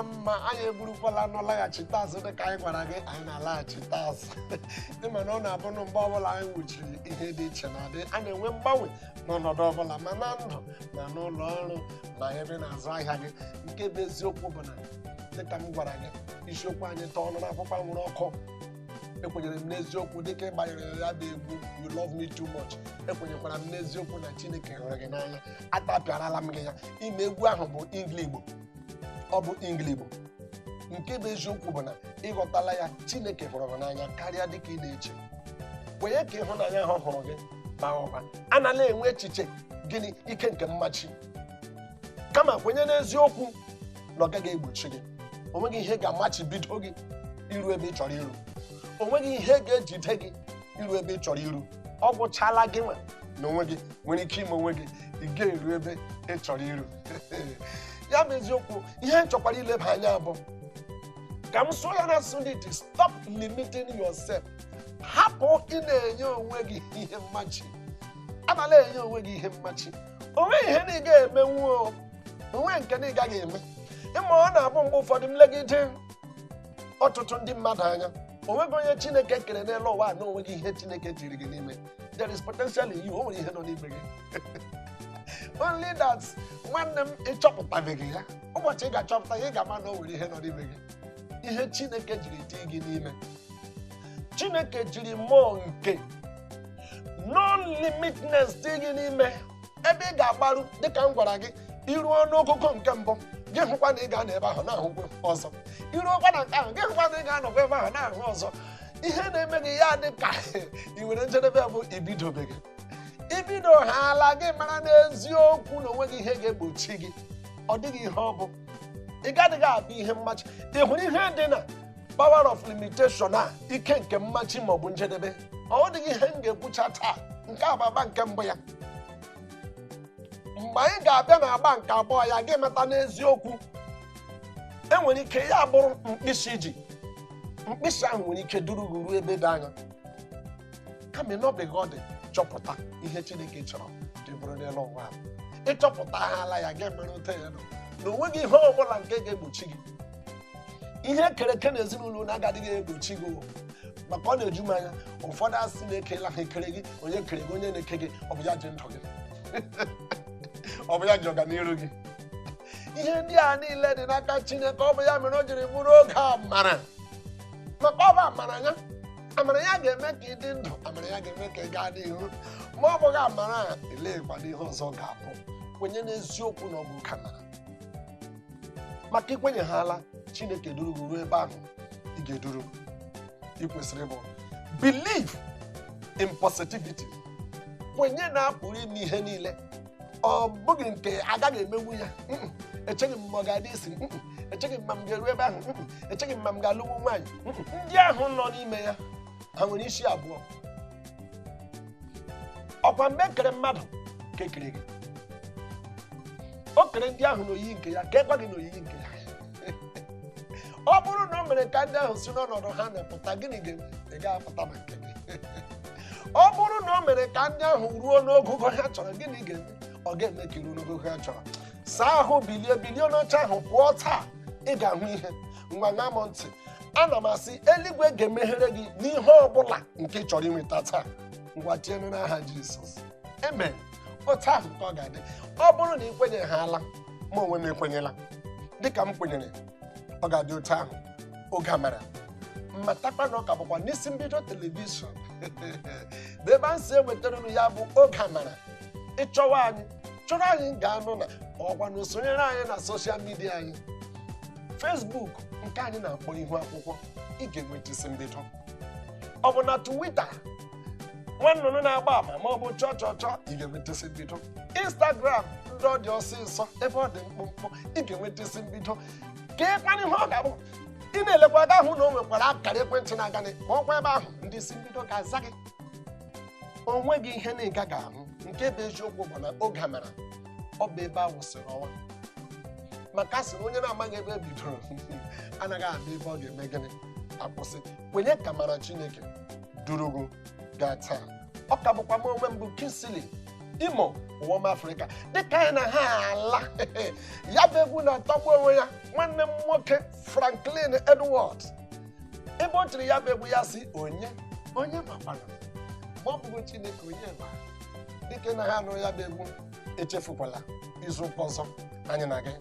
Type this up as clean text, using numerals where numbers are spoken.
Na mma anyị eburukwala nụ laghachite azụ dịka anyị gwara gị anyị na-alaghachite azụ. Ịma na ọ na-abụ na mgbe ọbụla anyị nwụchiri ihe dị iche na-adị, a na-enwe mgbanwe n'ọnọdụ ọbụla, ma na ndụ ma n'ụlọ ọrụ ma ebe na-azụ ahịa gị. Nke bụ eziokwu bụ na dịka m gwara gị, isiokwu anyị tọọ ọnụ n'akwụkwọ anwụrụ ọkụ. Ekwenyere m n'eziokwu dịka ị gbanyere ya bụ egwu "You Love Me Too Much", ekwenyekwara m n'eziokwu na Chineke hụrụ gị n'anya. Atapịarala m gị ya ime egwu ahụ bụ Engli-Igbo, ọ bụ Engli-Igbo. Nke bụ eziokwu bụ na ịghọtala ya, Chineke hụrụ gị n'anya karịa dịka ị na-eche. Kwenye ka ịhụnanya ahụ hụrụ gị baa ụba. Anala enwe echiche gịnị ike nke mmachi, kama kwenye n'eziokwu na ọ gaghị egbochi gị. O nweghị ihe ga-amachibido gị iru ebe ị chọrọ iru. O nweghị ihe ga-ejide gị iru ebe ị chọrọ iru. Ọ gwụchala gị nwa na onwe gị nwere ike ime onwe gị ị ga-eru ebe ị chọrọ iru. Ya bụ eziokwu. Ihe m chọkwara ileba anya bụ ka m sụọ ya n'asụsụ ndị iti: stop limiting yourself. Hapụ ị na-enye onwe gị ihe mmachi. Anala enye onwe gị ihe mmachi. O nweghị ihe na ị ga-emenwu, o onwe nke na ị gaghị eme. Ịma ọ na-abụ mgbe ụfọdụ m legide ọtụtụ ndị mmadụ anya, o nweghị onye Chineke kere n'elu ụwa a na onweghị ihe Chineke tiri gị n'ime. There is potential in you. O nwere ihe nọ n'ime gị, only that nwanne m ịchọpụtabeghị ya. Ụbọchị ị ga-achọpụta ya, ị ga-ama na o nwere ihe nọ n'ime gị, ihe Chineke jiri tii gị n'ime. Chineke jiri mmụọ nke no limitness dị gị n'ime ebe ị ga-agbaru. Dịka m gwara gị, iruo n'ogogo nke mbụ, gị hụkwa na ị ga-anọ ebe ahụ na-ahụkwa ọzọ. Iruokwa na nke ahụ, gị hụkwa na ị ga-anọkwa ebe ahụ na-ahụ ọzọ. Ihe na-eme gị ya dị ka ị nwere njedebe bụ ibidobeghị. Ibido ha ala gị mara n'eziokwu na onweghị ihe ga-egbochi gị. Ọ dịghị ihe ọ bụ, ị gadịghị abụ ihe mmachi. Ị hụrụ ihe dị na power of limitation a, ike nke mmachi maọbụ njedebe, ọ dịghị ihe m ga-ekwucha taa. Nke a bụ agba nke mbụ ya. Mgbe anyị ga-abịa na agba nke abụọ ya, gị mata n'eziokwu enwere ike ya bụrụ mkpịsị ji mkpịsị ahụ nwere ike duru gị ruo ebe dị anya, kama ịnọbeghị ọ dị chọpụta ihe Chineke chọrọ ka ị bụrụ n'elu ụwa a. Ịchọpụta ha ala ya, gị mara ote ya nọ na onweghị ihe ọbụla nke ga-egbochi gị. Ihe ekere eke na ezinụlọ unu agadịghị egbochi gị o. Maka ọ na-eju m anya, ụfọdụ asị na-ekela ha ekere gị. Onye kere gị? Onye na-eke gị, ọ bụ ya ji ndụ gị, ọ bụ ya ji ọganiru gị. Ihe ndị a niile dị n'aka Chineke. Ọ bụ ya mere o jiri bụrụ oge amara, maka ọ bụ amara ya. Amara ya ga-eme ka ị dị ndụ, amara ya ga-eme ka ị gaa n'ihu. Ma ọ bụghị amara a, eleekwana ihe ọzọ ga-abụ. Kwenye n'eziokwu na ọ bụ oke amara, maka ikwenye ha ala Chineke duru gị ruo ebe ahụ ị ga-eduru. Ị kwesịrị ịbụ believe in positivity. Kwenye na a pụrụ ime ihe niile. Ọ bụghị nke agaghị emenwu ya. Echeghị m ma ọ ga-adị isi. Echeghị m ma m ga-eru ebe ahụ. Echeghị m ma m ga-alụnwu nwaanyị. Ndị ahụ nọ n'ime ya, ha nwere isi abụọ? Ọkwa mgbe ekere mmadụ ka ekere gị, o kere ndị ahụ n'oyiyi nke ya, ka ekwa gị n'oyiyi nke ya. Ọ bụrụ na o mere ka ndị ahụ si n'ọnọdụ ha na-pụta, gịnị ga-eme? Ị ga-apụta na nke gị. Ọ bụrụ na o mere ka ndị ahụ ruo n'ogogo ha chọrọ, gịnị ga-eme? Ọ ga-eme ka iruo n'ogogo ha chọrọ. Saa ahụ, bilie, bilie n'oche ahụ pụọ taa, ị ga-ahụ ihe. Ngwa, ṅaa m ntị. Ana m asị eluigwe ga-emeghere gị n'ihe ọbụla nke ị chọrọ inweta taa. Ngwa, tienụ n'aha Jizọs, amen. Otu ahụ ka ọ ga-adị ọ bụrụ na ị kwenyeghị ala. Ma onwe m ekwenyela. Dịka m kwenyere, ọ ga-adị otu ahụ. Oge amara mmatakwa na ọ ka bụkwa n'isi mbido television bụ ebe a si ewetara unu ya bụ oge amara. Ịchọwa anyị, chọrọ anyị, ga-anụ na ọkwa na sonyere anyị na social media anyị, Facebook nke anyị na-akpọ Ihu Akwụkwọ, ị ga-enweta isi mbido. Ọ bụ na Twitter, nwa nnụnụ na-agba ama, ma ọ bụ chọọ chọọ chọọ, ị ga-enweta isi mbido. Instagram, ndị ọ dị ọsịsọ, ebe ọ dị mkpụmkpụ, ị ga-enweta isi mbido. Ka ịkwana ihe ọ ga-abụ ị na-elekwa aga hụ na o nwekwara akara ekwentị na-aga ma ọkwa ebe ahụ, ndị isi mbido ga-aza gị. O nweghị ihe na ị gaghị ahụ. Nke bụ eziokwu bụ na oge amara, ọ bụ ebe a wụsịrị ọnwa, maka a sị na onye na-amaghị ebe e bidoro anaghị ama ebe ọ ga-eme gịnị akwụsị. Kwenye ka mara Chineke duru gị gaa taa. Ọ ka bụkwa m onwe m bụ Kingsley Imo Ụwọma Afrịka dịka anyị na ha ala. Ya bụ egwu na-atọgbu onwe ya. Nwanne m nwoke Franklin Edwards, ebe o tiri ya bụ egwu, ya si onye onye makwana ma ọ bụghị Chineke, onye ma. Dịka na ha anụ ya bụ egwu, echefukwala izu ụka ọzọ anyị na gị.